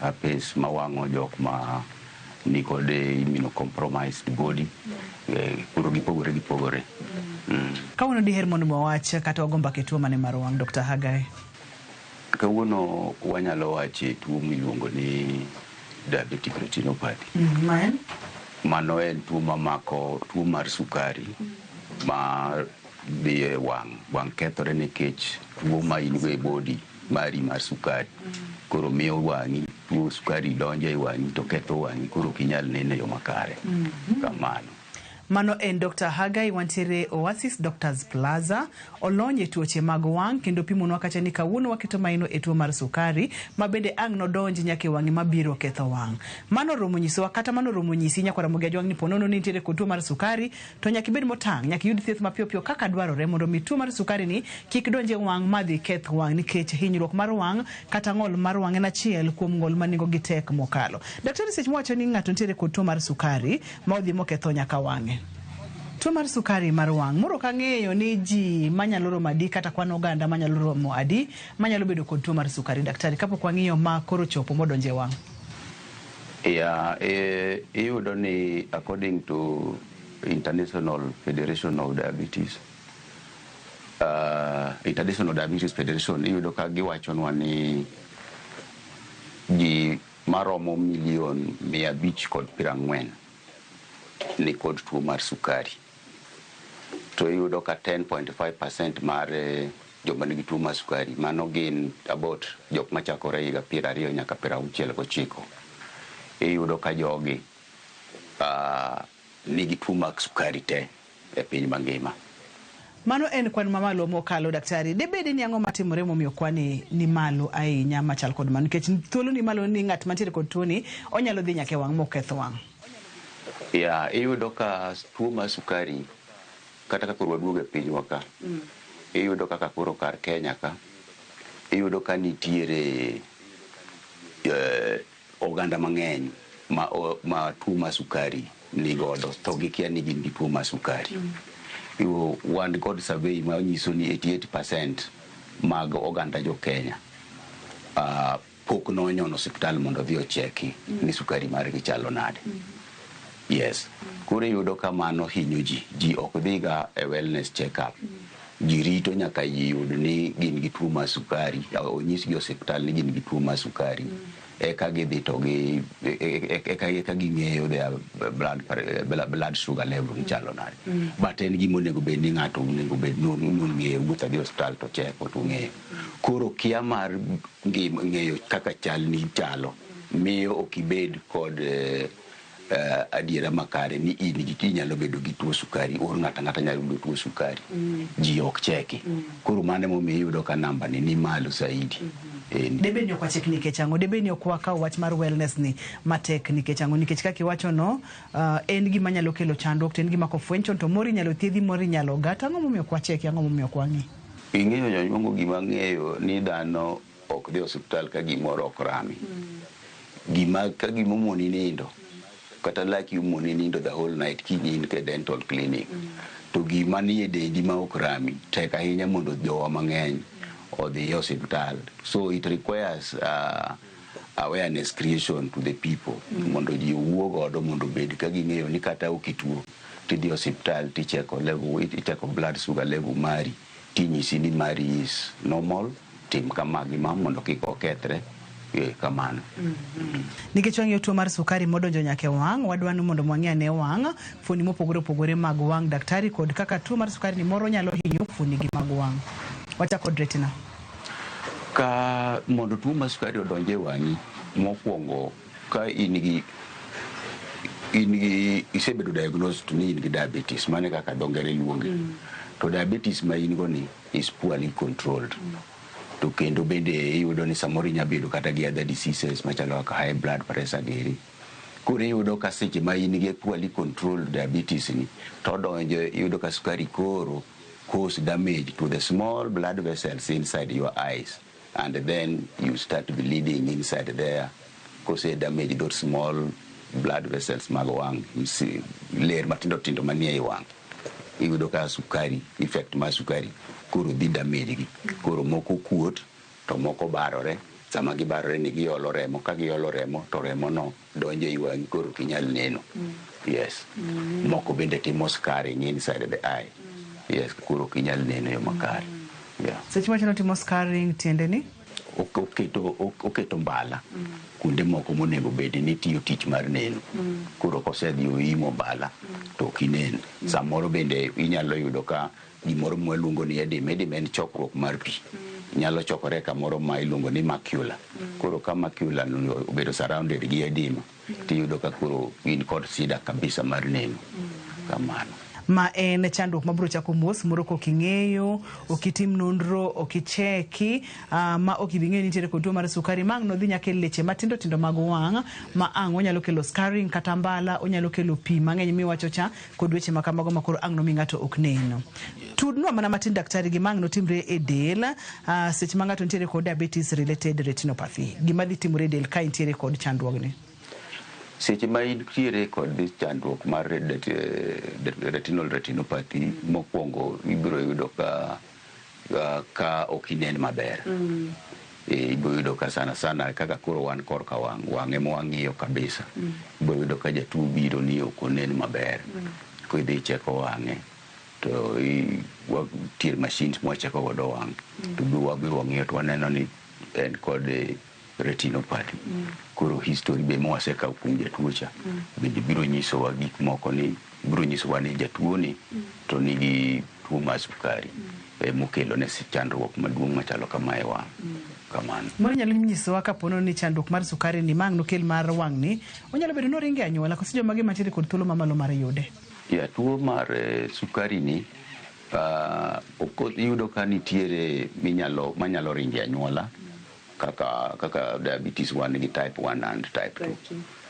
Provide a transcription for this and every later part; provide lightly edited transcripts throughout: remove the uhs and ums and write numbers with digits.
Herpes mawang'o jok ma nikod immunocompromised body. Koro gipogore gipogore. Kawuono diher mondo wawach kata wago mbaka e tuo mane mar wang', Dr. Hagai? Kawuono wanyalo wache tuo miluongo ni diabetic retinopathy. Ma en? Mano en tuo mamako, tuo mar sukari ma dhi e wang'. Wang' kethore nikech tuo ma in go e body mari mar sukari. Koro miyo wang'i tuo sukari donjo e wang'i to ketho wang'i, koro ok inyal neno e yo makare. Kamano. Mano en Dr. Hagai, wantiere Oasis Doctors Plaza, olony e tuoche mag wang' kendo pimonwa kacha ni kawuono waketo maino e tuo mar sukari ma bende ang' nodonj nyaka e wang'i mabiro ketho wang'. Mano oromo nyisowa kata mano oromo nyisi nyakwar Ramogi Ajwang' ni ponono ni nitiere kod tuo mar sukari to nyaka ibed motang', nyaka iyud thieth mapiyo piyo kaka dwarore mondo mi tuo mar sukari ni kik donj e wang' madhi keth wang', nikech hinyruok mar wang' kata ng'ol mar wang' en achiel kuom ng'ol ma nengo gi tek mokalo. Daktari, seche mwacho ni ng'ato nitiere kod tuo mar sukari ma odhi moketho nyaka wang'e. Tuo mar sukari mar wang' moro ok ang'eyo ni ji manyalo romo adi kata kwan oganda manyalo romo adi manyalo bedo kod tuo mar sukari, daktari, kapok wang'iyo ma koro chopo modonjo e wang'. Yeah, iyudo ni according to International Federation of Diabetes, International Diabetes Federation, iyudo ka giwachonwa ni ji maromo milion 540 ni kod tuo mar sukari. To iyudo ka 10.5% mar joma nigi tuo mar sukari, mano gin about jok machakore higa 20 nyaka 69. Iyudo ka jogi nigi tuo mar sukari te e piny mangima. Mano en kwan mamalo mokalo, daktari. Debed ni ang'o matimore momiyo kwan ni malo ahinya machal kod mano? Nikech thuolo ni malo ni ng'at mantiere kod tuoni onyalo dhi nyaka e wang' moketh wang'. Ya, iyudo ka tuo mar sukari, kata ka koro waduogo e pinywa ka, iyudo kaka koro kar Kenya ka, iyudo ka nitiere oganda mang'eny ma tuo mar sukari ni godo to gikia ni gin gi tuo mar sukari. Wan kod survey ma nyiso ni 88% mag oganda jo Kenya pok nonyono osiptal mondo odhi ocheki ni sukari margi chalo nade. Yes. Koro iyudo ka mano hinyo ji. Ji ok dhiga e wellness check up. Ji rito nyaka ji yud ni gin gi tuo mar sukari, onyisgi e osiptal ni gin gi tuo mar sukari. Eka gidhi to gi eka ging'eyo their blood sugar level chalo nade. But en gima onego bed ni ng'ato onego bed ni ong'eyo, wuotho adhi e osiptal to cheko to ong'eyo. Koro kia mar ng'eyo kaka chal ni chalo miyo ok ibed kod adiera makare ni in gi inyalo bedo gi tuo sukari or ng'ato ang'ata nyalo yudo tuo sukari. Ji ok cheki. Koro mano emomiyo iyudo ka namba ni malo saidi. Debed ni ok wachek nikech ang'o? Debed ni ok wakawo wach mar wellness ni matek nikech ang'o? Nikech kaka iwacho no, en gima nyalo kelo chandruok to en gima kofweny chon to moro inyalo thiedhi, moro inyalo ga. To ang'o momiyo ok wacheki? Ang'o momiyo ok wang'i? Ing'eyo janyuongo, gima ang'eyo ni dhano ok dhi osiptal ka gimoro ok rami. Gima ka gima omoni nindo kata laki omoni nindo the whole night, kiny in e dental clinic. To gima nie dendi ma ok rami tek ahinya mondo jowa mang'eny odhi e osiptal. So it requires awareness creation to the people mondo ji owuo godo mondo obed ka ging'eyo ni kata ok ituo tidhi e osiptal ticheko level, icheko blood sugar level mari, tinyisi ni mari is normal, tim kama gi ma mondo kik okethre kamano. Nikech wang'iyo tuo mar sukari modonjo nyaka e wang', wadwa ni mondo wang'i ane wang', fuoni mopogore opogore mag wang', daktari, kod kaka tuo mar sukari ni moro nyalo hinyo fuoni gi mag wang'. Wachako kod retina. Ka mondo tuo mar sukari odonj e wang'i, mokwongo ka in gi isebedo diagnosed ni in gi diabetes, mano e kaka dho ngere luonge. To diabetes ma in go ni is poorly controlled. To kendo bende iyudo ni samoro inya bedo kata gi other diseases machalo kaka high blood pressure giri. Koro iyudo ka seche ma in gi poorly controlled diabetes ni to odonjo, iyudo ka sukari koro cause damage to the small blood vessels inside your eyes, and then you start bleeding inside there. Kose damage those small blood vessels mag wang', ler matindo tindo manie i wang', iyudo ka sukari, effect mar sukari koro dhi damage gi. Koro moko kuot to moko barore. Sama gibarore ni giolo remo, ka giolo remo to remo no donjo ei wang'i, koro ok inyal neno. Yes. Moko bende timo scarring inside the eye. Yes, koro ok inyal neno e yo makare. Yeah. Seche mawacho ni otimo scarring, tiende ni? Oketo mbala kuonde moko monego bed ni tiyo tich mar neno. Koro kosedhi oimo mbala to ok inen. Samoro bende inyalo yudo ka gimoro mwaluongo ni edema. Edema en chokruok mar pi. Nyalo chokore kamoro ma iluongo ni macula. Koro ka macula no obedo surrounded gi edema, tiyudo ka koro in kod shida kabisa mar neno. Kamano. Ma en chandruok mabiro chako mos moro kok ing'eyo, ok itim nonro, ok icheki, ma ok ibi ng'eyo ni nitiere kod tuo mar sukari ma ang' nodhi nyaka e leche matindo tindo mag wang' ma ang' onyalo kelo scarring kata mbala, onyalo kelo pi mang'eny miwacho cha kod weche ma kamago ma koro ang' nomi ng'ato ok neno. Tudnwa mana matin, daktari, gima ang' notimre e del seche ma ng'ato nitiere kod diabetes related retinopathy. Gima dhi timore e del ka intiere kod chandruogni. Seche ma intiere kod chandruok mar retinal retinopathy, mokwongo ibiro yudo ka ok inen maber. Ibiro yudo ka sana sana kaka koro wan korka wang', wang' ema wang'iyo kabisa. Ibiro yudo ka jatuo biro ni ok onen maber. Kidhi cheko wang'e to nitie machines mwacheko godo wang'. To wabiro wang'iyo to waneno ni en kod retinopathy. Koro history be mwasekawo kuom jatuo cha bende biro nyisowa gik moko ni biro nyisowa ni jatuo ni to nigi tuo mar sukari mokelo ne chandruok maduong' machalo kama e wang'. Kamano. Mano nyalo nyisowa kapo ni chandruok mar sukari ni ma ang' nokel mar wang' ni onyalo bedo ni oringo e anyuola koso jomage mantiere kod thuolo mamalo mar yude. Ya, tuo mar sukari ni iyudo ka nitiere minyalo manyalo ringo e anyuola kaka diabetes 1 gi type 1 and type 2.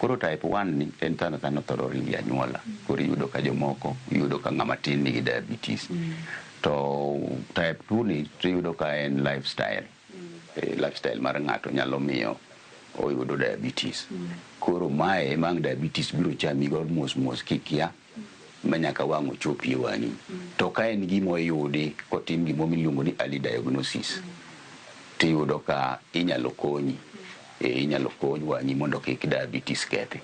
Koro type 1 ni en sana sana thoro ringo e anyuola. Koro iyudo ka jomoko, iyudo ka ng'ama tin nigi diabetes. To type 2 ni to iyudo ka en lifestyle. Lifestyle mar ng'ato nyalo miyo oyudo diabetes. Koro mae ema ang' diabetes biro chami go mos mos kikia ma nyaka wang' ochopi e wang'i. To ka en gima oyudi kotim gimo miluongo ni early diagnosis, tiyudo ka inyalo konyi. Inyalo kony wang'i mondo kik diabetes kethi.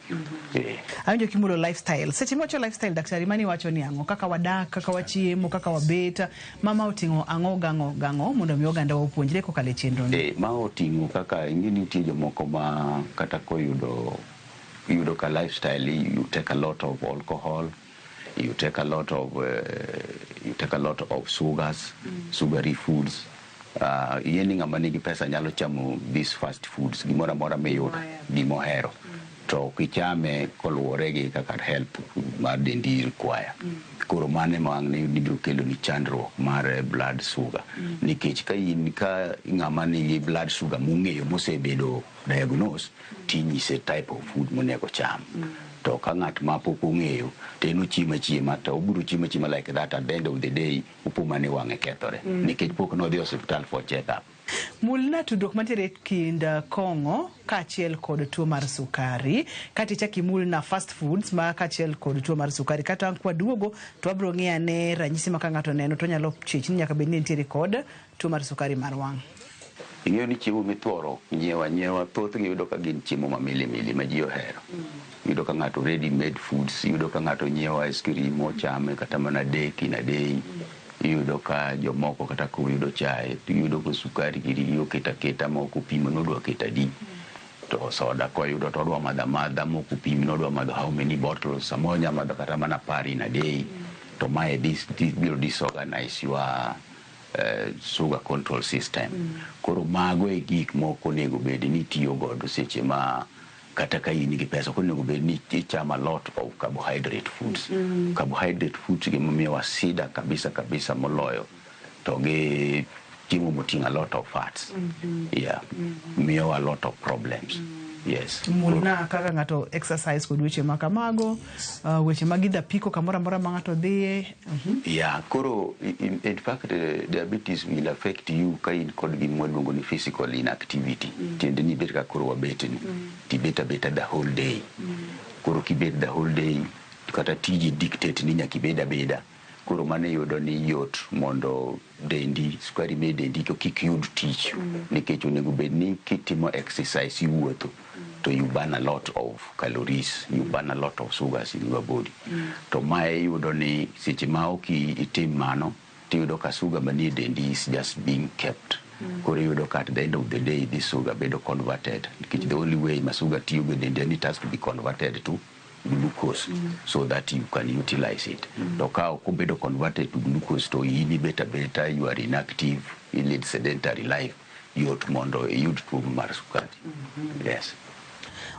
Awinjo kimulo lifestyle. Seche miwacho lifestyle, daktari, mani wacho ni ang'o? Kaka wadak, kaka wachiemo, kaka wabet, mama oting'o ang'o gang'o gang'o mondo mi oganda wa opuonjre kokalo e chenro ni. Ma oting'o kaka ing'e ni nitie jomoko ma kata koyudo iyudo ka lifestyle, you take a lot of alcohol, you take a lot of sugars, sugary foods. Yie ni ng'ama nigi pesa nyalo chamo these fast foods, gimoro amora miyudo, gimohero. To ok ichame koluwore gi kaka health mar dendi require. Koro mano ema ang' ni biro kelo ni chandruok mar blood sugar. Nikech ka in ka ng'ama nigi blood sugar mong'eyo mosebedo diagnose, tinyise type of food monego cham. To ka ng'at ma pok ong'eyo, to en ochiemo achiema, to obiro chiemo achiema like that, at the end of the day, opo mana ni wang'e kethore. Nikech pok nodhi e osiptal for check up. Mulna tudruok mantiere e kind kong'o kaachiel kod tuo mar sukari, kata ichak imulna fast foods ma kaachiel kod tuo mar sukari. Kata kwaduogo to wabiro ng'iyo ane ranyisi ma ka ng'ato oneno to onyalo chich ni nyaka bed ni entiere kod tuo mar sukari mar wang'. Ing'eyo ni chiemo mithoro nyiewo anyiewa, thothgi iyudo ka gin chiemo ma milimili ma ji ohero. Iyudo ka ng'ato ready made foods, iyudo ka ng'ato nyiewo ice cream ochame kata mana dek in a day. Iyudo ka jomoko kata koyudo chae, iyudo ka sukari giri gi oketo aketa ma ok opimo nodwa keto adi. To soda koyudo to odwa madho amadha ma ok opim nodwa madho how many bottles, samoro onya madho kata mana 10 in a day. To mae this biro disorganize your sugar control system. Koro mago e gik moko onego bed ni itiyo godo seche ma kata ka in gi pesa, ok onego bed ni ichamo a lot of carbohydrate foods. Carbohydrate foods gima miyowa shida kabisa kabisa moloyo to gi chiemo moting'o a lot of fats. Yeah. Miyowa a lot of problems. Yes. Mulna kaka ng'ato exercise kod weche ma kamago, weche mag idho apiko kamoro amora ma ng'ato dhiye. Yeah, koro in fact, diabetes will affect you ka in kod gima waluongo ni physical inactivity. Tiende ni ibet ka koro wabet ni. Tibet abeta the whole day. Koro kibet the whole day, kata tiji dictate ni nyaka ibed abeda. Koro mano iyudo ni yot mondo dendi, sukari manie dendi kik yud tich, nikech onego bed ni kitimo exercise, iwuotho, to you burn a lot of calories, you burn a lot of sugars in your body. To mae iyudo ni seche ma ok itim mano, tiyudo ka sugar manie dendi is just being kept. Koro iyudo ka at the end of the day this sugar bedo converted, nikech the only way ma sugar tiyo go e dendi en it has to be converted to glucose so that you can utilize it. To ka ok obedo converted to glucose, to in ibet abeta, you are inactive, you lead sedentary life, yot mondo iyud tuo mar sukari. Yes.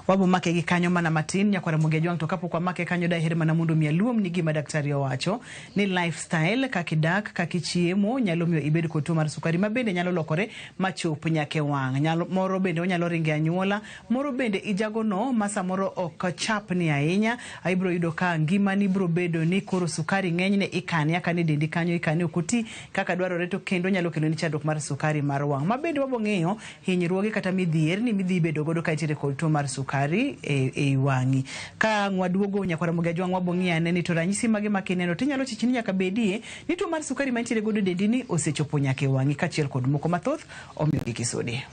Wabo make gi kanyo mana matin, nyakwara Ramogi Ajwang'. To kapok wamake kanyo, daher mana mondo mi aluom ni gima daktari owacho ni lifestyle, kaka idak, kaka ichiemo, nyalo miyo ibed kod tuo mar sukari, ma bende nyalo lokore machop nyaka e wang'. Nyalo moro bende onyalo ringo e anyuola, moro bende ijagono ma samoro ok chapni ahinya. Ibiro yudo ka ngimani biro bedo ni koro sukari ng'enyne ikane akane e dendi kanyo, ikane, ok oti kaka dwarore, to kendo nyalo keloni chandruok mar sukari mar wang', ma bende wabo ng'iyo hinyruoge kata midhierni midhi bedo godo ka intiere kod tuo mar sukari e wang'i. Ka ang' waduogo, nyakwara Ramogi Ajwang', wabo ng'iyo ane ni to ranyisi mage ma kineno tinyalo chich ni nyaka bedie ni tuo mar sukari mantiere godo e dendi ni osechopo nyaka e wang'i, kaachiel kod moko mathoth. Omiyo kik isudi.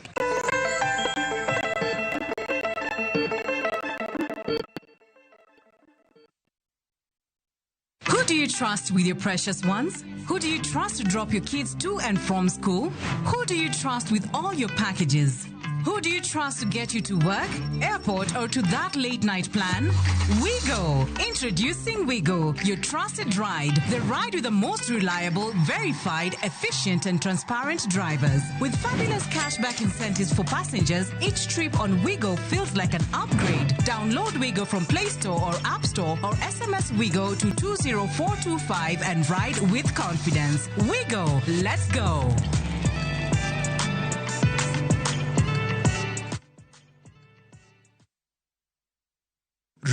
Who do you trust with your precious ones? Who do you trust to drop your kids to and from school? Who do you trust with all your packages? Who do you trust to get you to work, airport, or to that late night plan? WeGo! Introducing WeGo, your trusted ride. The ride with the most reliable, verified, efficient, and transparent drivers. With fabulous cashback incentives for passengers, each trip on WeGo feels like an upgrade. Download WeGo from Play Store or App Store or SMS WeGo to 20425 and ride with confidence. WeGo! Let's go!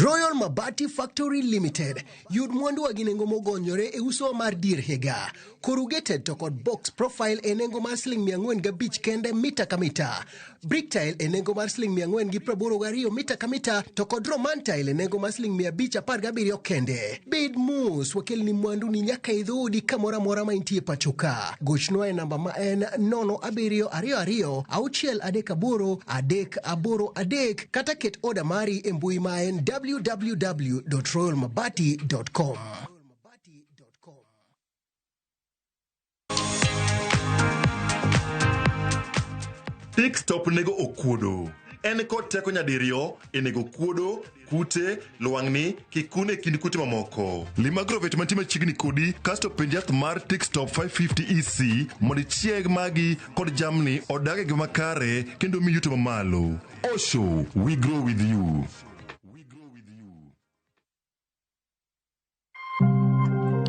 Royal Mabati Factory Limited. Yud mwandu gi nengo mogonyore e uso mar dier higa. Corrugated to kod box profile e nengo mar siling 405 kende mita ka mita. Brick tile e nengo mar siling 482 mita ka mita, to kod Roman tile e nengo mar siling 517 kende. Bed mos, wakelni mwandu ni nyaka e dhoodi kamoro amora ma intie pacho ka. Gochnwa e namba ma en 0722 638 383, kata ket oda mari e mbui ma en www.royalmabati.com. Tick Stop nego okuodo. En kod teko nyadiriyo e nego okuodo, kute, lwang'ni, kikun e kind kute mamoko. Lim agrovet mantie machiegni kodi, kasto penj yath mar Tick Stop 550 EC mondo ichieg magi kod jamni odag e ngima makare kendo mi yuto mamalo. Osho, we grow with you.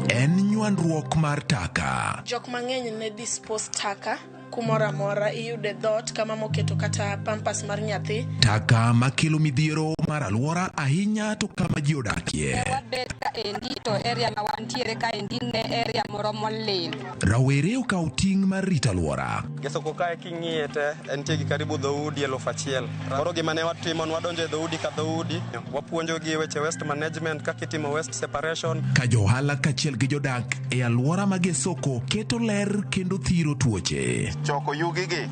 En nywandruok mar taka. Jok mang'eny ne dispose taka kumoro amora, iyude dhoot kama moketo kata pampers mar nyathi. Taka makelo midhiero mar alwora, ahinya to kama ji odakie. Wabet kaendi to area ma wantiere kaendi ne area moro molil. Rawere okaw ting' mar rito alwora. Gesoko kae king'iye te entie gi karibu dhoudi 1000. Koro gima ne watimo, nwadonjo e dhoudi ka dhoudi, wapuonjogi weche waste management, kaka itimo waste separation. Ka johala kaachiel gi jodak e alwora mag Esoko keto ler kendo thiro tuoche. Choko yugigi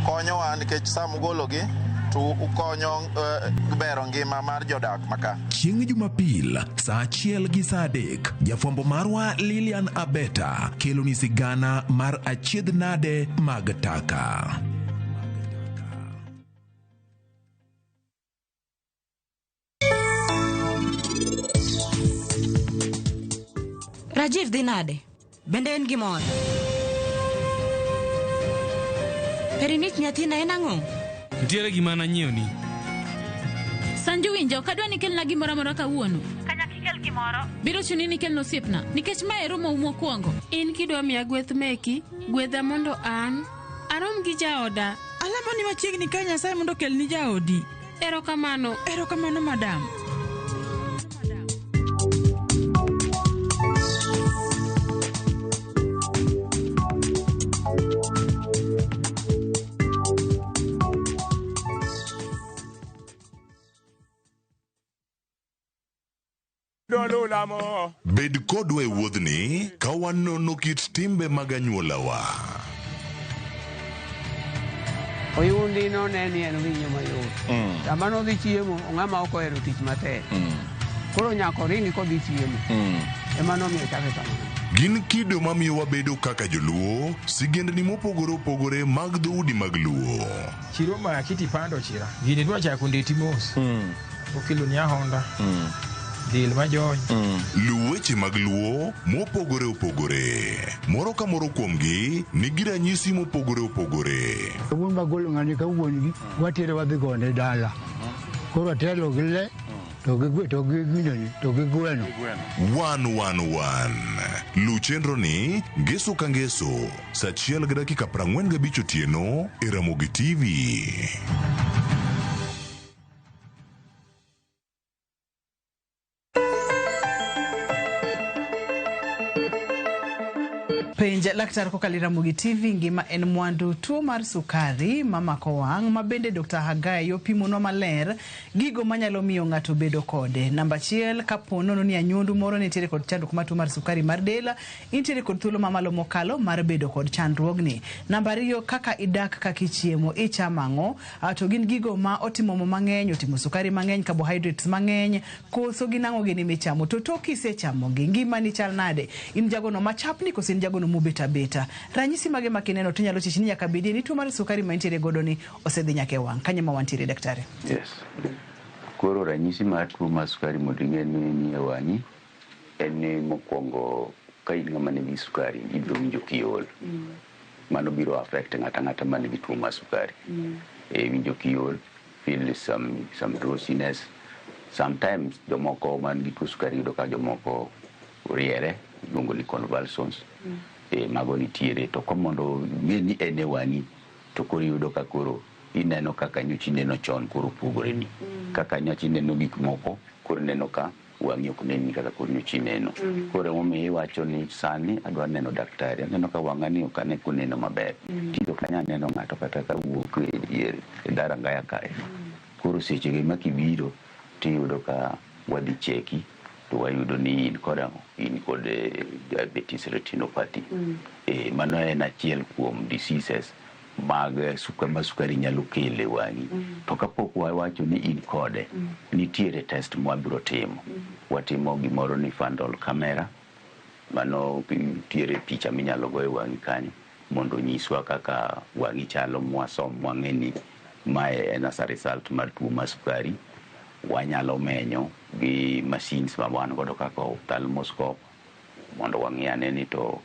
konyowa nikech samugologi to ukonyo bero ngima mar jodak maka. Chieng' Jumapil saa 1 gi saa 3, jafwambo marwa Lilian Abeta keloni sigana mar achiedh nade mag taka. Rajiv dhi nade? Bende en gi mor? Perinich nyathina en ang'o? Nitiere gima nanyiewni. Sanju winjo, ok adwa ni kelna gimoro amora kawuono. Kanyaka ikel gimoro. Biro chuni ni kelna osiepna, nikech mae romou mokwongo. In kidwa miya gweth meki, gwedha mondo an arom gi jaoda. Alamo ni machiegni ka Nyasaye mondo okelni jaodi. Erokamano. Erokamano, madam. Bed kodwa e wuodhni ka wanono kit timbe mag anyuolawa. Oyundi none ni en winyo mayot. Sama nodhi chiemo, ng'ama ok ohero tich matek. Koro nyaka oringi kodhi chiemo. Ema nomiyo ochake kamano. Gin kido mamiyo wabedo kaka joluo, sigendni mopogore opogore mag dhoudi mag luo. Chiro ma kiti pando chira. Gini dwa chako ndeti mos. Okelo ni ahonda. Del majony. Luw weche mag luo mopogore opogore. Moro ka moro kuomgi nigi ranyisi mopogore opogore. Wuon magolo ng'ani ka wuon gi watere wadhi gone dala. Koro atelo gi le to gi to gi gineni to gi gweno. Wan wan wan. Luw chenro ni ngeso ka ngeso saa achiel gi dakika 45 otieno e Ramogi TV. Penj laktar kokalo e Ramogi TV ngima en mwandu tuo mar sukari mamako wang' ma bende Dr. Hagai opimonwa maler gigo manyalo miyo ng'ato bedo kode. Namba achiel, kapo nono ni anyuondu moro nitiere kod chandruok mar tuo mar sukari mar del, intiere kod thuolo mamalo mokalo mar bedo kod chandruogni. Namba ariyo, kaka idak, kaka ichiemo, ichamo ang'o, to gin gigo ma otimo mo mang'eny, otimo sukari mang'eny, carbohydrates mang'eny, koso gin ang'o gini michamo. To tok kisechamogi, ngimani chal nade? In jagono machapni koso in jagono mobet abeta? Ranyisi mage ma kineno to inyalo chich ni nyaka bedie ni tuo mar sukari ma intiere godo ni osedhi nyaka e wang'. Kanye ma wantiere daktari? Yes. Koro ranyisi mar tuo mar sukari mondo ing'e ni nie wang'i en ni mokwongo ka in ng'ama nigi sukari ibiro winjo kiol. Mano biro affect ng'ata ang'ata man gi tuo mar sukari. E winjo kiol, feel some drowsiness. Sometimes jomoko man gi tuo sukari yudo ka jomoko riere, iluongo ni convulsions. E mago nitiere to ka mondo ing'e ni en e wang'i to koro iyudo ka koro ineno kaka nyocha ineno chon koro opogore ni. Kaka nyocha ineno gik moko koro ineno ka wang'i ok neni kaka koro nyocha ineno. Koro emomiyo iwacho ni sani adwa neno daktari, aneno ka wang'a ni ok ane koneno maber. Tinde ok anyal neno ng'ato kata ka wuok e dier e dharangaya kae. Koro sechegi ma kibiro tiyudo ka wadhi cheki to wayudo ni in kod ang'o? In kod diabetes retinopathy. E, mano en achiel kuom diseases mag ma sukari nyalo kelo e wang'i. To kapok wawacho ni in kode, nitiere test mwabiro timo. Watimo gimoro ni fundal camera, mano nitiere picha minyalo go e wang'i kanyo mondo onyiswa kaka wang'i chalo mwasom mwang'e ni mae en as a result mar tuo mar sukari. Wanyalo menyo gi machines ma wan godo kaka ophthalmoscope mondo wang'i ane ni to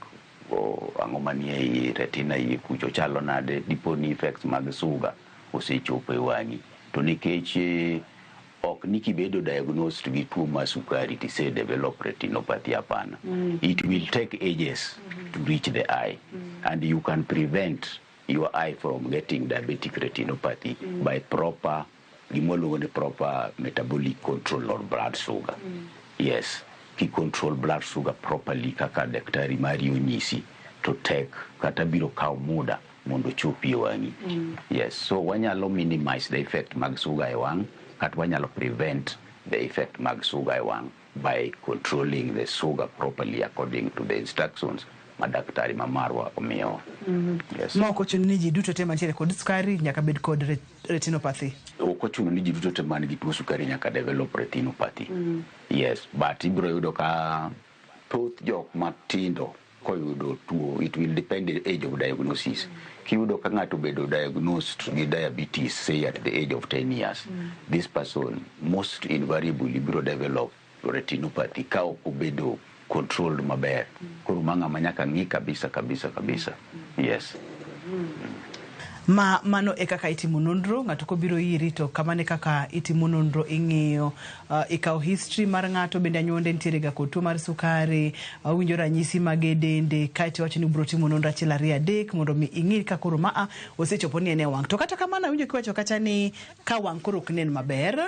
ang'o manie i retina iye kucho chalo nade dipo ni effects mag suga osechopo e wang'i. To nikech ok ni kibedo diagnosed gi tuo mar sukari tise develop retinopathy hapana. It will take ages to reach the eye and you can prevent your eye from getting diabetic retinopathy by proper gima ni proper metabolic control or blood sugar. Yes, ki control blood sugar properly kaka daktari mari onyisi to tek kata biro kawo muda mondo ochopi e wang'i. Yes, so wanyalo minimize the effect mag sugar e wang' kata wanyalo prevent the effect mag sugar e wang' by controlling the sugar properly according to the instructions ma daktari ma marwa omiyowa. Yes. Ma ok ochuno ni ji duto te mantiere kod sukari nyaka bed kod retinopathy. Ok ochuno ni ji duto te man gi tuo sukari nyaka develop retinopathy. Yes, but ibiro yudo ka thoth jok matindo koyudo tuo, it will depend the age of diagnosis. Kiyudo ka ng'ato obedo diagnosed gi diabetes say at the age of 10 years, this person most invariably biro develop retinopathy ka ok obedo controlled maber. Koro ma ng'ama nyaka ng'i kabisa kabisa kabisa. Yes. Ma mano e kaka itimo nonro ng'ato kobiro iri to kamano e kaka itimo nonro ing'iyo ikawo history mar ng'ato bende anyuonde nitiere ga kod tuo mar sukari awinjo ranyisi mage dende kaeto iwacho ni ubiro timo nonro achiel ariyo adek mondo mi ing'i ka koro maa osechopo ni en e wang' to kata kamano awinjo kiwacho kacha ni ka wang' koro ok nen maber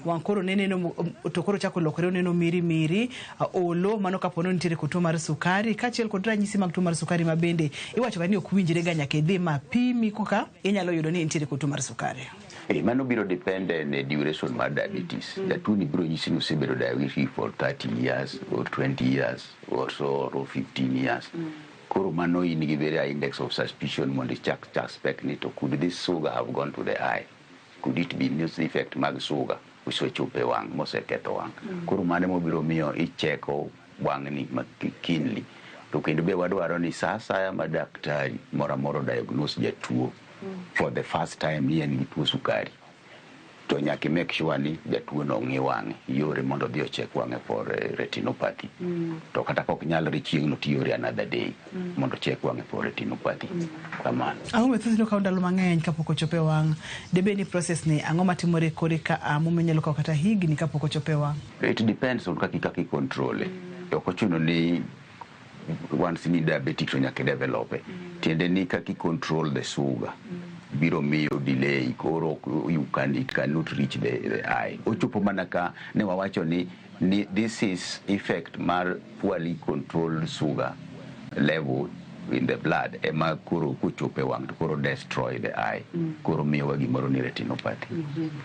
wang' koro ne neno to koro chako lokore oneno miri miri olo mano kapo ni nitiere kod tuo mar sukari kaachiel kod ranyisi mag tuo mar sukari ma bende iwacho ga ni ok winjre ga nyaka idhi ma pimi koka ka inyalo yudo ni intiere kod tuo mar sukari. Mano biro depend ne duration mar diabetes. Jatuo ni biro nyisi ni osebedo diabetic for 30 years or 20 years or so or 15 years. Koro mano in gi very high index of suspicion mondo ichak suspect ni to could this sugar have gone to the eye? Could it be this effect mag sugar osechopo e wang' moseketho wang'? Koro mano mobiro miyo icheko wang'ni keenly. To kendo be wadwaro ni sa asaya ma daktari moro amora diagnose jatuo for the first time ni en gi tuo sukari, to nyaka make sure ni jatuo no ong'i wang'e, iore mondo odhi ochek wang'e for retinopathy. To kata kok nyalre chieng'no tiore another day mondo ochek wang'e for retinopathy. Kamano. Ang'o momiyo thothne okawo ndalo mang'eny kapok ochopo e wang'? Debed ni process ni ang'o matimore kore ka a momiyo onyalo kawo kata higni kapok ochopo e wang'? It depends on kaka i control. Ok ochuno ni once ni diabetic to nyaka develop. Tiende ni kaka i control the sugar biro miyo delay, koro you can it cannot reach the eye. Ochopo mana ka ne wawacho ni this is effect mar poorly controlled sugar level in the blood ema koro kochopo e wang' to koro destroy the eye. Koro miyowa gimoro ni retinopathy.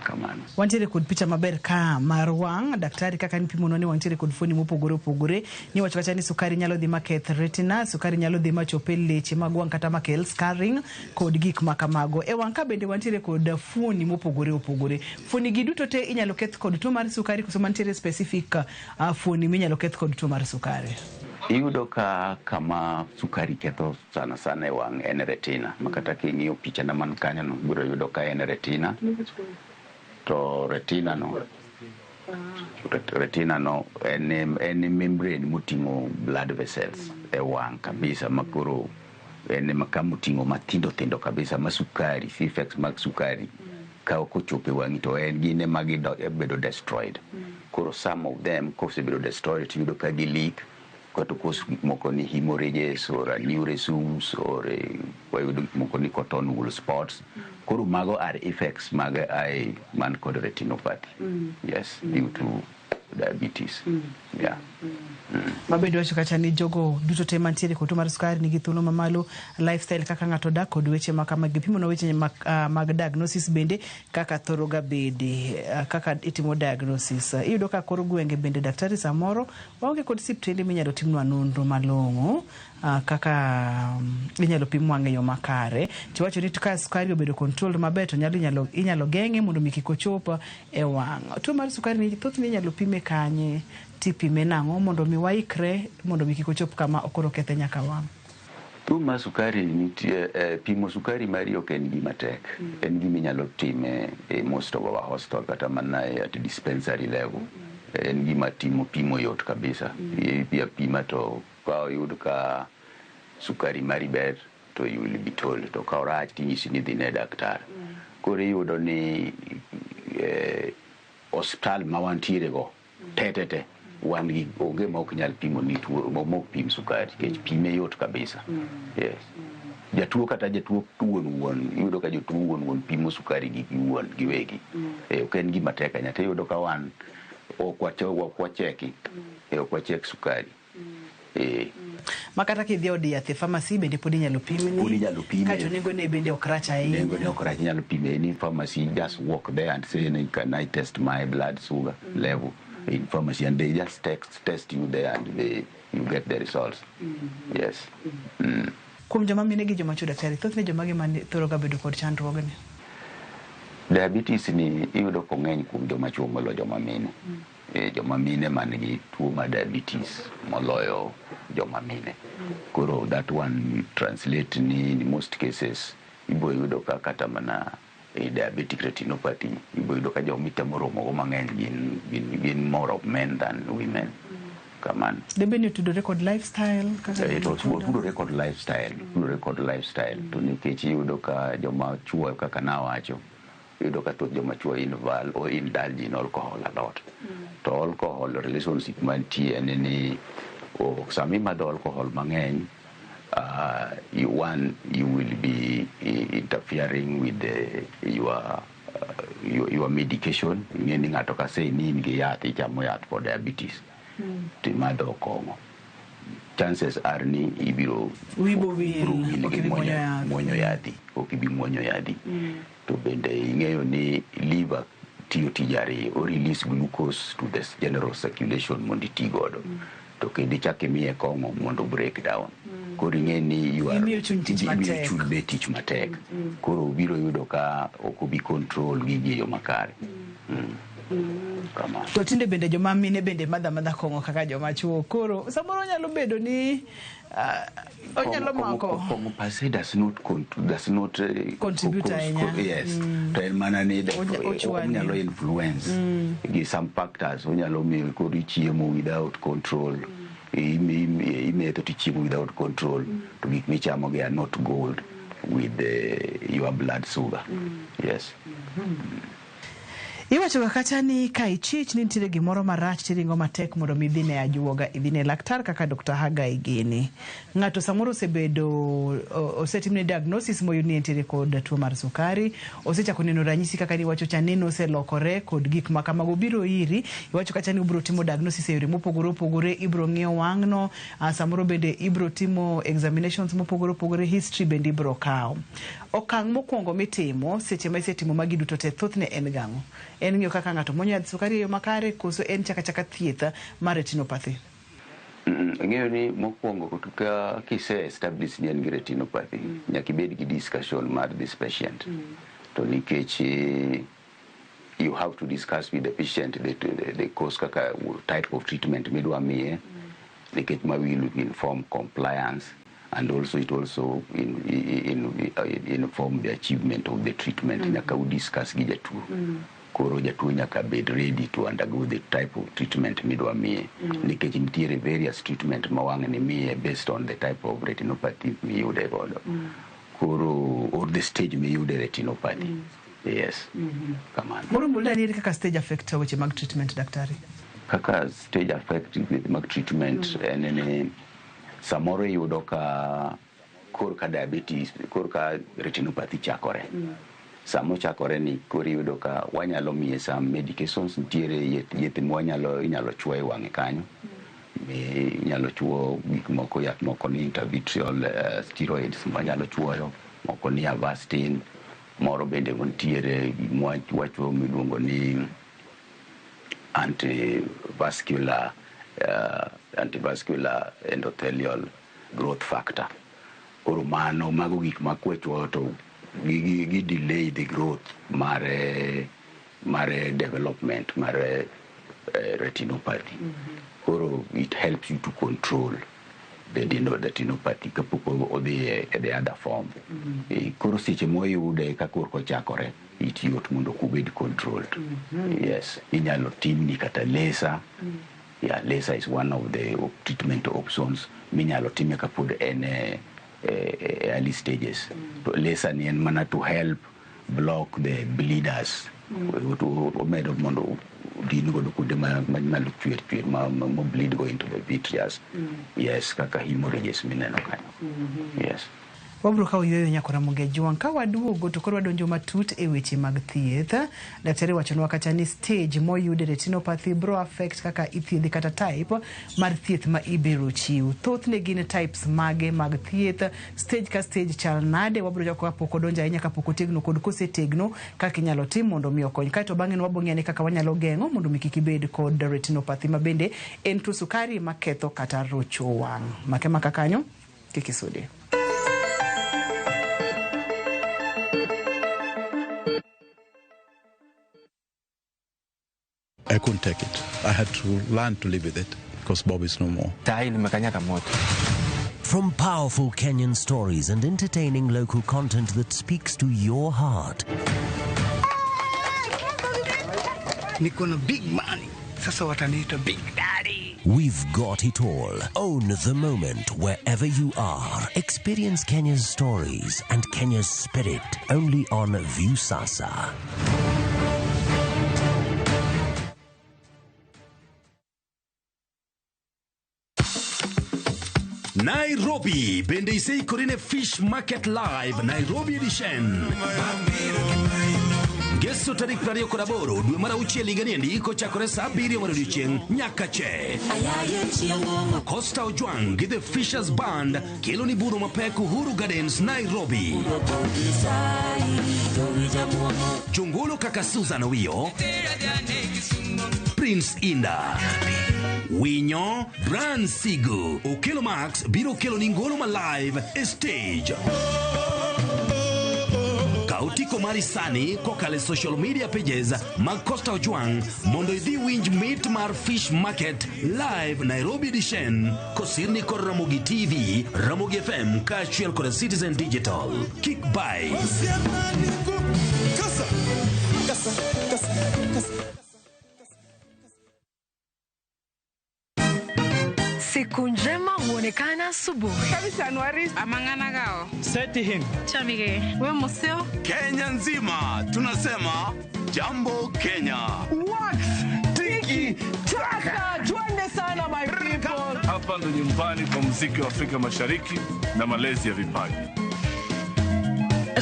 Kamano. Wantiere kod picha maber ka mar wang', daktari kaka nipimonwa ni wantiere kod fuoni mopogore opogore. Niwacho kacha ni sukari nyalo dhi maketh retina, sukari nyalo dhi machop e leche mag wang' kata makel scarring kod gik ma kamago. E wang' ka bende wantiere kod fuoni mopogore opogore. Fuoni gi duto te inyalo keth kod tuo mar sukari koso mantiere specific fuoni minyalo keth kod tuo mar sukari? Iyudo ka kama sukari ketho sana sana e wang' en retina. Ma kata king'iyo picha na man kanyo no, ibiro yudo ka en retina. To retina no en membrane moting'o blood vessels e wang' kabisa, ma koro en ema kama oting'o mathindo thindo kabisa ma sukari, effects mag sukari ka ok ochopo e wang'i to en gin ema gibedo destroyed. Koro some of them kosebedo destroyed tiyudo ka gi leak kata cause gik moko ni hemorrhages or aneurysms or wayudo gik moko ni cotton wool spots. Koro mago are effects mag eye man kod retinopathy. Yes, due to diabetes. Yeah. Mabende wacho kacha ni jogo duto te mantiere kod tuo mar sukari nigi thuolo mamalo, lifestyle kaka ng'ato dak kod weche ma kamagi. Pimo weche mag diagnosis bende kaka thoro ga bede, kaka itimo diagnosis. Iyudo ka kor gwenge bende, daktari, samoro waonge kod siptende minyalo timnwa nonro malong'o, kaka inyalo pim wang' e yo makare. Tiwacho ni ka sukari obedo controlled maber to nyalo inyalo geng'e mondo mi kik ochop e wang'. Tuo mar sukari ni thothne inyalo pime kanye, tipime nang'o mondo mi waikre mondo mi kik ochop kama okoro kethe nyaka wang'? Tuo mar sukari nitie, pimo sukari mari ok en gima tek. En gima inyalo time e most of our hospital kata mana at dispensary level. En gima timo pimo yot kabisa. Ipi apima to ka oyud ka sukari mari ber to you will be told, to ka orach tinyisi ni dhi ne daktar. Koro iyudo ni osiptal ma wantiere go te te te wan gi onge ma ok nyal pimo ni tuo ma ok pim sukari nikech pime yot kabisa. Yes. Jatuo kata jatuo wuon wuon, iyudo ka jotuo wuon wuon pimo sukari gi wuon giwegi. Ok en gima tek ahinya. To iyudo ka wan ok wacheki. Ok wachek sukari. Ma kata kidhi e od yath e pharmacy bende pod inyalo pimni. Pod inyalo pime. Kaeto nengone bende ok rach ahinya. Nengo ne ok rach, inyalo pime in pharmacy, just walk there and say, "Can I test my blood sugar level in pharmacy?" And they just test you there and you get the results. Yes. Kuom joma mine gi joma chuo, daktari, thothne joma gi man thoro ga bedo kod chandruogni? Diabetes ni iyudo kong'eny kuom joma chuo moloyo joma mine. Joma mine man gi tuo mar diabetes moloyo joma mine. Koro that one translate ni in most cases ibo yudo ka kata mana e diabetic retinopathy ibo yudo ka joma itemo romo go mang'eny gin more of men than women. Kamano. Debe ni otudore kod lifestyle kaka To otudore kod lifestyle, otudore kod lifestyle. To nikech iyudo ka joma chuo, kaka nawacho, iyudo ka thoth joma chuo involve or indulge in alcohol a lot. To alcohol relationship mantie en ni sama imadho alcohol mang'eny, you one you will be interfering with your medication. Ing'e ni ng'ato ka say ni in gi yath, ichamo yath for diabetes, timadho kong'o. Chances are ni ibiro Wibo wil, wil ok gi ibi muonyo yath. Muonyo yadhi, ok ibi muonyo yadhi. To bende ing'eyo ni liver tiyo tij ariyo: o release glucose to the general circulation mondo iti godo, to kendo ichak imiye kong'o mondo break down. Koro ing'e ni you are Imiyo chuny tich imiyo matek. Chuny be tich matek. Koro obiro yudo ka ok obi control gigi e yo makare. Kamano. To tinde bende joma mine bende madho amadha kong'o kaka joma chuo. Koro samoro nyalo bedo ni onyalo mako Kong'o per se does not Contribute ahinya. Yes. To en mana ni Ochwani. Onyalo influence gi some factors. Onyalo miyo koro ichiemo without control. Imetho to ichiemo without control, to gik michamo gi are not good with your blood sugar. Yes. Iwacho ga kata ni ka ichich ni nitiere gimoro marach, tiringo matek mondo mi idhi ne ajuoga, idhi ne laktar kaka Dr. Hagai gini. Ng'ato samoro osebedo osetimne diagnosis moyud ni entiere kod tuo mar sukari, osechako neno ranyisi kaka niwacho cha, neno oselokore kod gik ma kamago biro iri. Iwacho kacha ni ubiro timo diagnosis e yore mopogore opogore, ibiro ng'iyo wang'no, samoro bende ibiro timo examinations mopogore opogore, history bende ibiro kawo. Okang' mokwongo mitimo seche ma isetimo magi duto te, thothne en gang'o? En ng'iyo kaka ng'ato muonyo yadh sukari e yo makare, koso en chaka chaka thieth mar retinopathy? Ing'eyo ni mokwongo ka kise establish ni en gi retinopathy, nyaka ibed gi discussion mar this patient. To nikech you have to discuss with the patient the cause, kaka type of treatment midwa miye, nikech ma will inform compliance and also it also inform the achievement of the treatment. Nyaka u discuss gi jatuo. Koro jatuo nyaka bed ready to undergo the type of treatment midwa miye, nikech nitiere various treatment ma wang' ni miye based on the type of retinopathy miyude godo. Koro or the stage miyude retinopathy. Yes, kamano. Moro mulda ni kaka stage affect weche mag treatment, daktari? Kaka stage affect mag treatment en ni samoro iyudo ka korka diabetes, korka retinopathy chakore. Sama ochakore ni, koro iyudo ka wanyalo miye some medications. Nitiere yedhe mwanyalo inyalo chuo e wang'e kanyo. Inyalo chuo gik moko, yath moko ni intravitreal steroids mwanyalo chuoyo, moko ni Avastin, moro bende nitiere wachuo miluongo ni antivascular endothelial growth factor. Koro mano mago gik ma kwachuoyo to gi delay the growth mar development mar retinopathy. Koro it helps you to control the retinopathy kapok odhi e the other form. Koro seche moyude ka korka ochakore, it yot mondo obed controlled. Yes, inyalo timni kata laser. Yeah, laser is one of the treatment options minyalo time kapod en e early stages. To laser ni en mana to help block the bleeders. Omedo mondo din godo kuonde ma nyalo chwer chwer ma bleed go into the vitreous. Yes, kaka hemorrhages mineno kanyo. Yes. Wabiro kawo yueyo nyaka Ramogi Ajwang'. Ka waduogo to koro wadonjo matut e weche mag thieth. Daktari wachonwa kata ni stage moyude retinopathy bro affect kaka ithiedhi kata type mar thieth ma ibiro chiw. Thothne gin types mage mag thieth? Stage ka stage chal nade? Wabiro chako kapok odonjo ahinya, kapok otegno kod kosetegno, kaka inyalo tim mondo mi okony. Kaeto bang'e no wabiro ng'iyo kaka wanyalo geng'o mondo mi kik ibed kod retinopathy, ma bende en tuo sukari maketho kata rocho wang'. Make maka kanyo kik isudi. I couldn't take it. I had to learn to live with it because Bob is no more. From powerful Kenyan stories and entertaining local content that speaks to your heart. Niko na big money. Sasa wataniita Big Daddy. We've got it all. Own the moment wherever you are. Experience Kenya's stories and Kenya's spirit only on Viusasa. Nairobi bende iseikori ne Fish Market Live Nairobi Edition. Ngeso tarik 28 dwe mar auchiel higani endi kochakore saa 7 mar odiechieng' nyaka che. Costa Ojwang' gi The Fishers Band kelo ni budho mapek Uhuru Gardens, Nairobi. Jongolo kaka Susan Owiyo, Prince Inda, Winyo, Bran Sigu, Okelo Max biro kelo ni ngolo ma live e stage. Kaw otiko mari sani kokalo e social media pages mag Costa Ojwang' mondo idhi winj mit mar Fish Market live Nairobi edition kosirni kod Ramogi TV, Ramogi FM kaachiel kod Citizen Digital. Kik bai. Siku njema huonekana asubuhi. Amang'ana Seti Chamige. We museo. Kenya nzima tunasema jambo Kenya. Wax tiki taka, twende sana my people. Hapa ndo nyumbani kwa muziki wa Afrika Mashariki na malezi ya vipaji.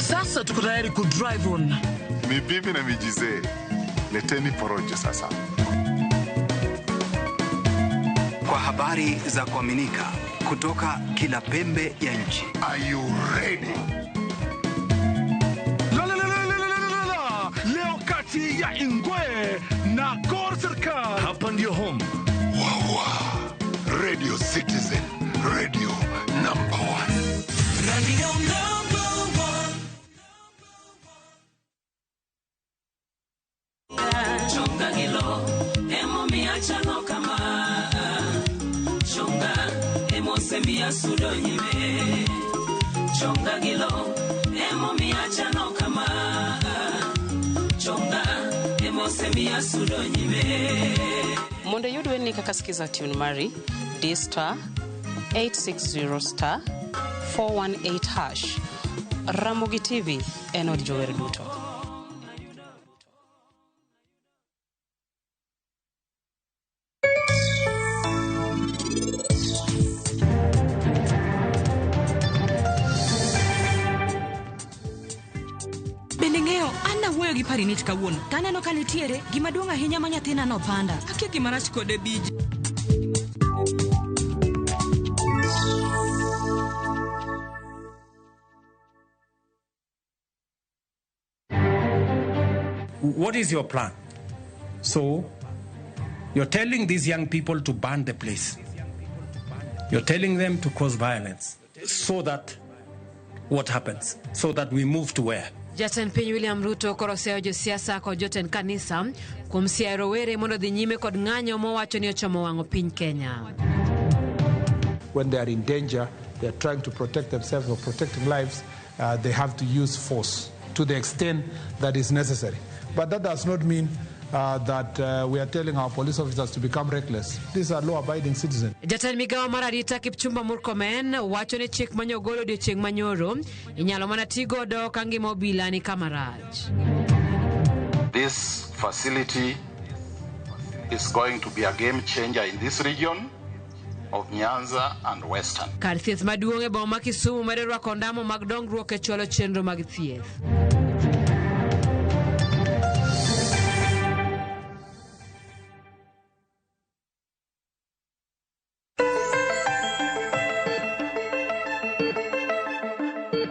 Sasa tuko tayari ku drive on. Mibibi na mijizee, leteni porojo sasa. Kwa habari za kuaminika kutoka kila pembe ya nchi. Are you ready? La, la, la, la, la, la, la, la. Leo kati ya Ingwe na Gor Serikal. Hapa ndio home. Wawa. Radio Citizen, radio number 1. Radio number 1. Chonga gilo, emo miachano kama. Chonga, emo semia sudo nyime. Chonga gilo, emo miachano kama. Chonga, emo semia sudo nyime. Mondo iyud werni kaka skiza tune mari, D star 860 star 418 hash. Ramogi TV en od jower duto. Bende ng'eyo an nawuoyo gi Parinit kawuono to aneno ka nitiere gima duong' ahinya ma nyathina nopanda. Akia gima rach kode Biji. What is your plan? So, you're telling these young people to burn the place. You're telling them to cause violence. So that what happens? So that we move to where? Jatend piny William Ruto koro oseyo josiasa kod jotend kanisa kuom siayo rowere mondo odhi nyime kod ng'anyo mowacho ni ochomo wang'o piny Kenya. When they are in danger, they are trying to protect themselves or protecting lives, they have to use force to the extent that is necessary. But that does not mean that we are telling our police officers to become reckless. These are law-abiding citizens. Jatend migawo mar arita Kipchumba Murkomen wacho ni chik manyogolo odiochieng' manyoro inyalo mana ti godo ka ngima obila ni kama rach. This facility is going to be a game changer in this region of Nyanza and Western. Kar thieth maduong' e boma ma Kisumu medo rwako ondamo mag dongruok e chwalo chenro mag thieth.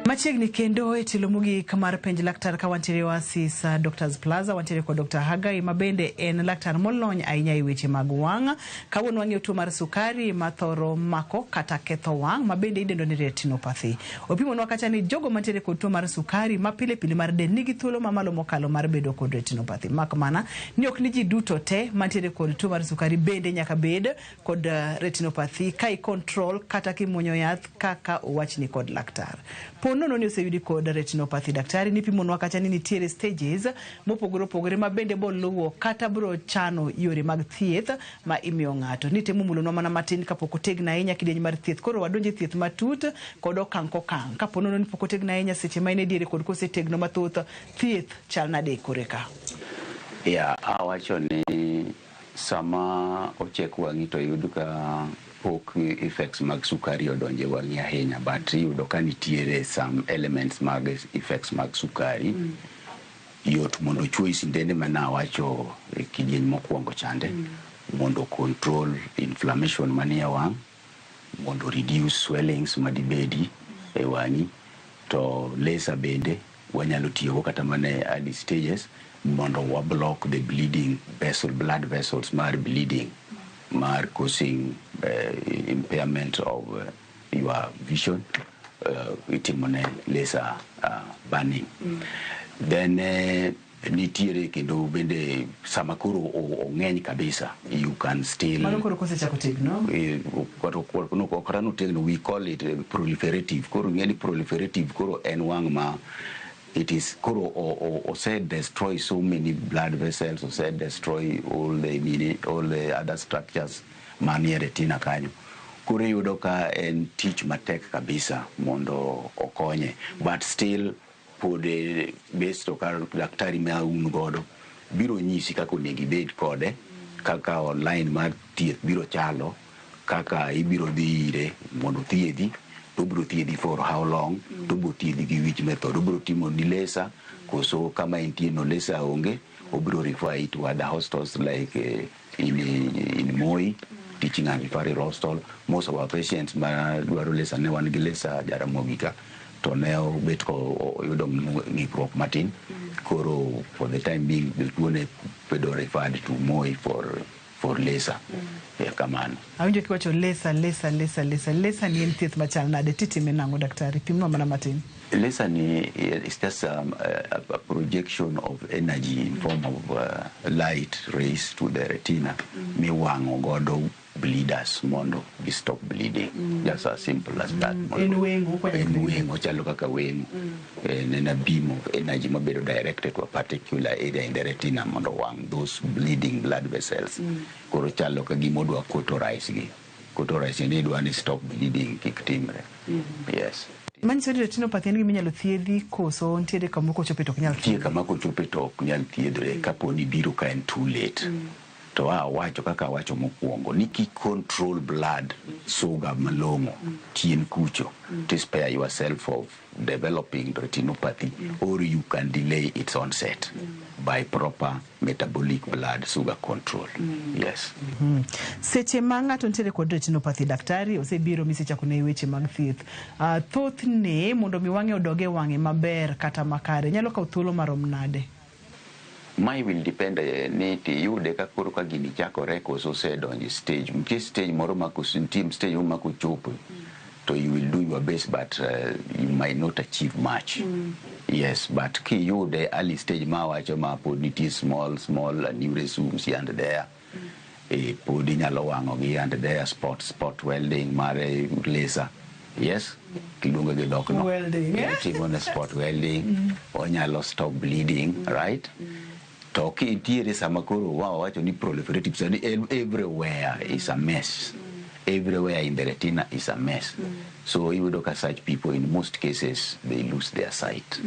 Machiegni kendo e tielo mogik mar penj laktar ka wantiere Oasis Doctors Plaza, wantiere kod Dr. Hagai ma bende en laktar molony ahinya e weche mag wang'. Kawuono wang'iyo tuo mar sukari mathoro mako kata ketho wang' ma bende idendo ni retinopathy. Opimonwa kacha ni jogo mantiere kod tuo mar sukari ma pile pile mar del nigi thuolo mamalo mokalo mar bedo kod retinopathy. Mak mana ni ok ni ji duto te mantiere kod tuo mar sukari bende nyaka bed kod retinopathy ka i control kata kimuonyo yath kaka owachni kod laktar. Ponono ni oseyudi kod retinopathy, daktari nipimonwa kacha ni nitiere stages mopogore opogore ma bende bo luwo kata bro chano yore mag thieth ma imiyo ng'ato. Nitemo mulonwa mana matin kapok otegno ahinya kidieny mar thieth, koro wadonje thieth matut kod okang' kokang'. Kapo nono ni pok otegno ahinya seche ma en e diere kod kosetegno mathoth, thieth chal nade kore ka? Ya, awacho ni sama ochek wang'i to iyud ka pok effects mag sukari odonje wang'i ahinya, but iyudo ka nitiere some elements mag effects mag sukari. Yot mondo chuoyi sindene manawacho e kidieny mokwongo chande mondo control inflammation manie wang', mondo reduce swellings madibedi e wang'i. To laser bende wanyalo tiyogo kata mana e early stages mondo wa block the bleeding vessel, blood vessels mar bleeding mar causing impairment of your vision. Itimone laser burning. Then nitiere kendo bende sama koro ong'eny kabisa, you can still Mano koro kosechako tegno. Ok otegno, we call it proliferative. Koro ing'e ni proliferative koro en wang' ma it is koro ose destroy so many blood vessels, ose destroy all the other structures manie retina kanyo. Koro iyudo ka en tich matek kabisa mondo okonye, but still pod based to kar daktari ma un godo biro nyisi kaka onego ibed kode, kaka online mar thieth biro chalo, kaka ibiro dhi ire mondo thiedhi, to obiro thiedhi for how long, to obiro thiedhi gi which method, obiro timo ni laser koso kama entie no laser onge, obiro refer to other hospitals like in Moi Teaching and Referral Hospital. Most of our patients ma dwaro laser, ne wan gi laser Jaramogi ka, to ne obet ko oyudo ng'ikruok matin. Koro for the time being jotuo ne bedo referred to Moi for laser. Kamano. Awinjo kiwacho laser, laser, laser, laser. Laser ni en thieth machal nade? Titime nang'o, daktari? Pimnwa mana matin. Laser ni is just a projection of energy in form of light rays to the retina miwang'o godo bleeders mondo gi stop bleeding. Just as simple as that. En weng'o kwa. En weng'o, chalo kaka weng'o. En a beam of energy mabedo directed to a particular area in the retina mondo wang' those bleeding blood vessels. Koro chalo ka gima odwa cauterize gi. Cauterize ni idwa ni stop bleeding kik timre. Yes. Manyiso ni retinopathy en gima inyalo thiedhi koso nitiere kama kochope to ok nyal? Nitie kama kochope to ok nyal thiedhre kapo ni biro ka en too late. To awacho kaka awacho mokwongo ni ki control blood sugar malong'o chien kucho to spare yourself of developing retinopathy, or you can delay its onset by proper metabolic blood sugar control. Yes. Seche ma ng'ato nitiere kod retinopathy, daktari, osebiro misechako ne weche mag thieth, thothne mondo mi wang'e odog e wang'e maber kata makare nyalo kawo thuolo marom nade? Mae will depend ni tiyude ka koro ka gini chakore koso osedonjo e stage. Nitie stage moro ma nitie stage moro ma kochopo to you will do your best, but you might not achieve much. Yes, but kiyude early stage ma awacho ma pod nitie small small aneurysms here and there, pod inyalo wang'o gi and there spot welding mar laser. Yes, kiluongo gi dhok no. Welding, eh? Timo ne spot welding, onyalo stop bleeding, right? To kintiere sama koro wawacho ni proliferative, sani everywhere is a mess. Everywhere in the retina is a mess. So iyudo ka such people, in most cases, they lose their sight.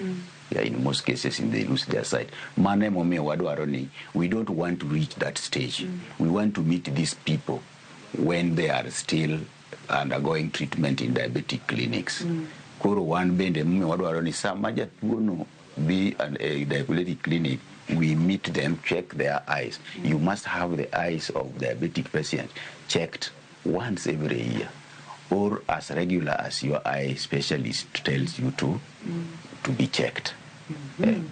Yeah, in most cases they lose their sight. Mano emomiyo wadwaro ni we don't want to reach that stage. We want to meet these people when they are still undergoing treatment in diabetic clinics. Koro wan bende emomiyo wadwaro ni sama jatuo no dhi e diabetic clinic, we meet them, check their eyes. You must have the eyes of diabetic patients checked once every year or as regular as your eye specialist tells you to be checked.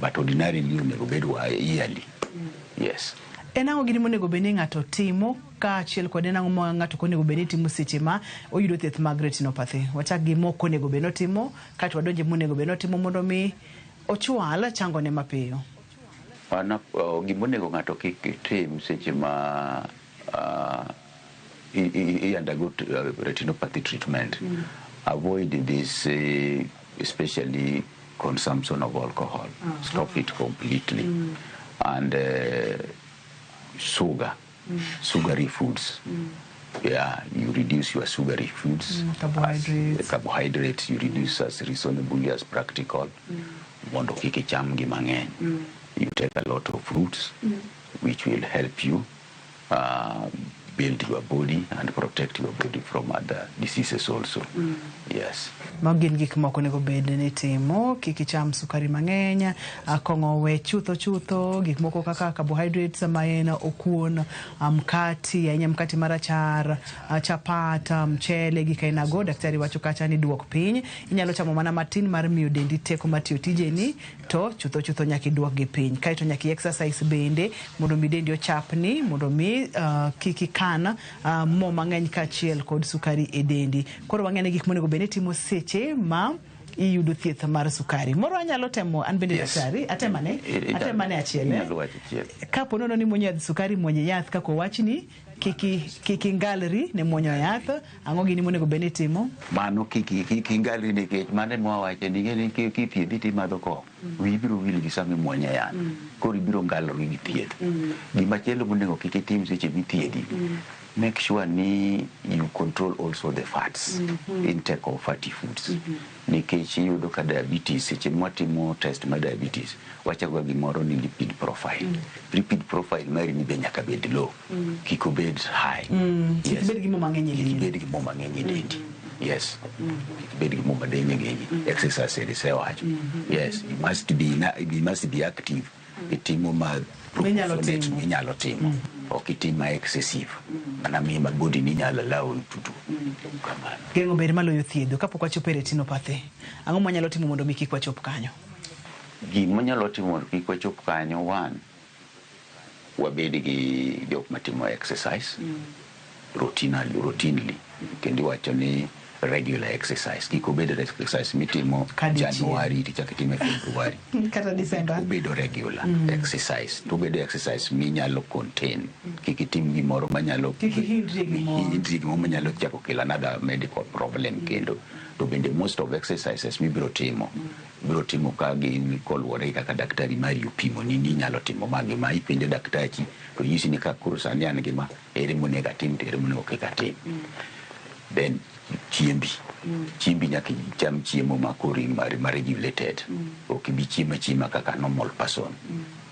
But ordinarily onego bed yearly. Yes. En ang'o gini monego bed ni ng'ato timo kaachiel kod en ang'o ma ng'ato ok onego bed ni timo seche ma oyudo thieth mag retinopathy? Wachak gi mok onego bed ni otimo kaeto wadonje monego bed ni otimo mondo mi ochwal changone mapiyo. An gimonego ng'ato kik tim seche ma i undergo retinopathy treatment. Avoid this, especially consumption of alcohol. Stop it completely. And sugar, sugary foods. Yeah, you reduce your sugary foods. Carbohydrates. As, carbohydrates you reduce as reasonably as practical. Mondo kik icham gi mang'eny. You take a lot of fruits, which will help you. build your body and protect your body from other diseases also. Yes. Mago gin gik moko onego bed ni timo, kik icham sukari mang'eny, kong'o we chutho chutho, gik moko kaka carbohydrates ma en okuon, mkati, ahinya mkati marachar, chapat, mchele, gik ainago, daktari wacho kacha ni duok piny. Inyalo chamo mana matin mar miyo dendi teko mar tiyo tijeni, to chutho chutho nyaka iduok gi piny. Kaeto nyaka i exercise bende mondo mi dendi ochapni, mondo mi kik ikan mo mang'eny kaachiel kod sukari e dendi. Koro wang'e ni gik monego bed ni itimo seche ma iyudo thieth mar sukari. Moro anyalo temo an bende. Daktari, atemane, atemane achiel. Inyalo wacho achiel. Kapo nono ni muonyo yadh sukari, muony yath kaka owachni, kik ingalri ne muonyo yath. Ang'o gini monego bed ni itimo? Mano kik ingalri, nikech mano ema wawacho ni ing'e ni kithiedhi timadho kong'o, wiyi biro wil gi sama imuonye yath, koro ibiro ngalori gi thieth. Gimachielo monego kik itim seche mithiedhi, make sure ni you control also the fats, intake of fatty foods, nikech iyudo ka diabetes, seche mwatimo test mar diabetes, wachako ga gimoro ni lipid profile. Lipid profile mari ni be nyaka bed low, kik obed high. Kik bed gi mo mang'eny e Kik del. bed gi mo mang'eny e dendi. Yes, kik bed gi mo mang'eny e dendi. Exercise isewacho. Yes, you must be active. Itimo ma Minyalo proportionate timo. minyalo timo, ok itim ma excessive mana mi ma body ni nyalo allow to do kamano. Geng'o ber maloyo thiedho. Kapok wachopo e retinopathy, ang'o mwanyalo timo mondo mi kik wachop kanyo? Gima nyalo timo mondo kik wachop kanyo, one, wabed gi jok matimo exercise routinely, kendo iwacho ni regular exercise, kik obed exercise mitimo Kadichiel. January tichako itime February kata December. Obedo regular exercise, to obedo exercise minyalo contain, kik itim gimoro manyalo Kik ihindri e gimoro. Hindri gimoro manyalo chako kelo another medical problem. Kendo to bende most of exercises mibiro timo, ibiro timo ka gin koluwore gi kaka daktari mari opimoni ni inyalo timo magi, ma ipenjo daktachi to nyisi ni ka koro sani an gi ma, ere monego atim to ere monego kik atim. Then chiembi nyaka icham chiemo ma koro ma regulated, ok ibi chiemo achiema kaka normal person.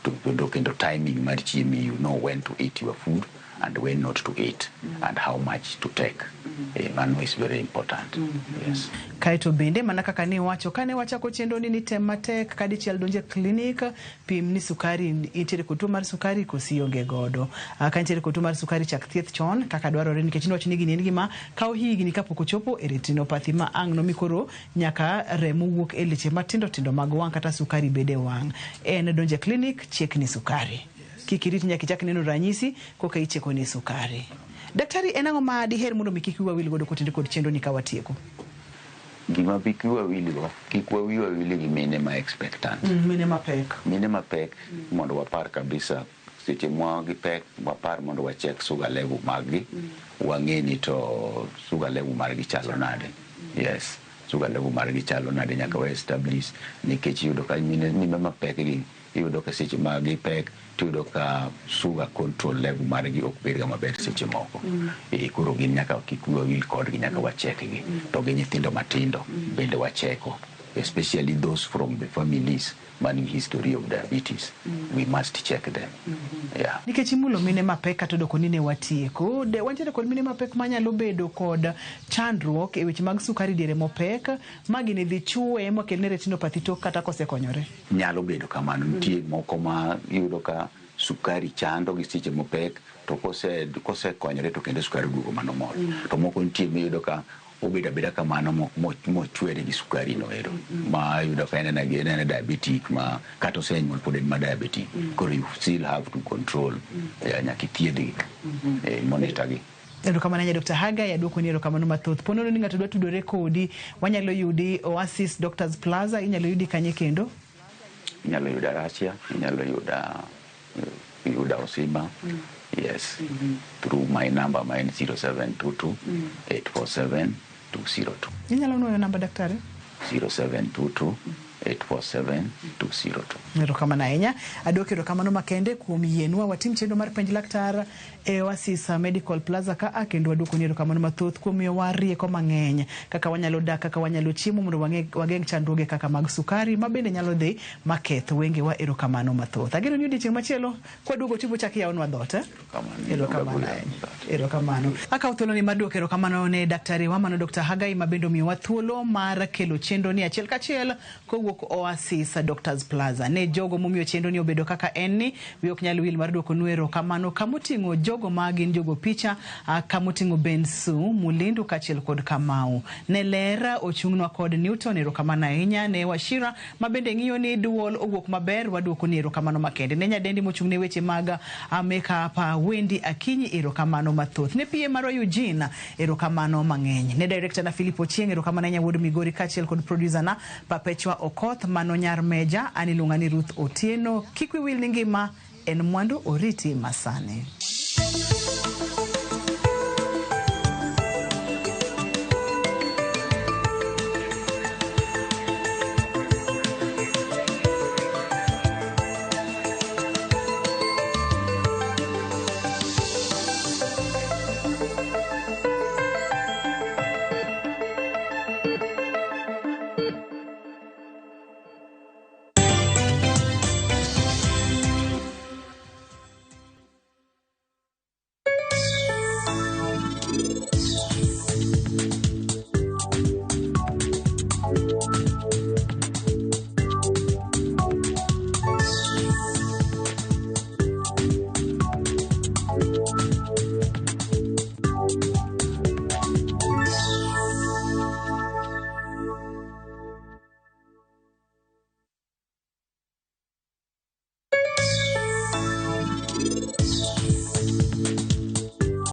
To kendo timing mar chiemi, you know when to eat your food and when not to eat and how much to take. Mano is very important. Yes. Kaeto bende mana kaka ne iwacho kane wachako chenro ni tem matek ka dichiel donje klinik, pim ni sukari intiere kod tuo mar sukari kosi ionge godo. Ka intiere kod tuo mar sukari, chak thieth chon kaka dwarore, nikech niwacho ni gini en gima kawo higni kapok ochopo e retinopathy ma ang' nomi koro nyaka remo wuok e leche matindo tindo mag wang' kata sukari bede e wang'. En donje klinik, chekni sukari, kik irit nyaka ichak neno ranyisi koka icheko ni sukari. Daktari, en ang'o ma diher mondo mi kik wiwa wil godo kotenore kod chenro ni ka watieko? Gima kik wiwa wilgo, kik wiwa wil gi mine ma expectant. Mine mapek. Mine mapek, mondo wapar kabisa seche mwa gi pek, wapar mondo wacheck sugar level mag-gi, wang'e ni to sugar level margi chalo nade. Yes, sugar level margi chalo nade, nyaka wa establish, nikech iyudo ka mine mapek gi, iyudo ka seche ma gipek to iyudo ka sugar control level margi ok bed ga maber seche moko. Koro gin nyaka kik wiwa wil kodgi, nyaka wacheck gi. To gi nyithindo matindo bende wacheko, especially those from the families man gi history of diabetes. We must check them, yeah. Nikech imulo mine mapek kata odoko ni ne watieko de wantiere kod mine mapek manyalo bedo kod chandruok e weche mag sukari diere mopek ma gini dhi chwe makelne retinopathy tok kata kosekonyore. Nyalo bedo kamano. Nitie moko ma iyudo ka sukari chando gi seche mopek, to kosekonyore to kendo sukari duogo manormal. To moko nitie miyudo ka obedo abeda kamano mochwere gi sukari no ero, ma iyudo ka en diabetic ma kata osenyuol pod en ma diabetic. Koro you still have to control, nyaka ithiedhgi, monitor gi. Erokamano ahinya, Dr. Hagai, aduoko ni erokamano mathoth. Po nono ni ng'ato dwa tudore kodi, wanyalo yudi Oasis Doctors Plaza, inyalo yudi kanye kendo? Inyalo yuda Rasia, inyalo yuda Osima. Yes, through my number ma en 0722 847 202. Inyalo nuoyo namba, daktari? 0722 847 202. Erokamano ahinya. Adwoko erokamano makende kuom yienwa watim chenro mar penj laktar e Oasis Medical Plaza ka a kendo wadwokoni erokamano mathoth kuom miyowa rieko mang'eny kaka wanyalo dak, kaka wanyalo chiemo mondo wageng' chandruoge kaka mag sukari ma bende nyalo dhi maketh wengewa. Erokamano mathoth. Ageno ni odiochieng' machielo kwaduogo tibo chak yawonwa dhoot. Eh? Erokamano ahinya. Erokamano. Akawo thuoloni mar duoko erokamano ne daktari wa mano Dr. Hagai ma bende omiyowa thuolo mar kelo chenro ni achiel kachiel kowuok Oasis Doctors Plaza. Ne jogo momiyo chenro ni obedo kaka en ni, wi ok nyal wil mar duokonu erokamano kamoting'o jogo ma gin jogo picha, kamoting'o Bensu, Mulindu kaachiel kod Kamau. Ne ler ochung'nwa kod Newton, erokamano ahinya. Ne Wachira ma bende ng'iyo ni duol owuok maber, waduokoni erokamano makende. Ne nyadendi mochung' ne weche mag makeup, Wendy Akinyi, erokamano mathoth. Ne PA marwa Eugene, erokamano mang'eny. Ne director na Philip Ochieng', erokamano ahinya wuod Migori kaachiel kod producer na Perpetua Okoth, mano nyar Meja, an iluonga ni Ruth Otieno. Kik wiyi wil ni ngima en mwandu oriti masani.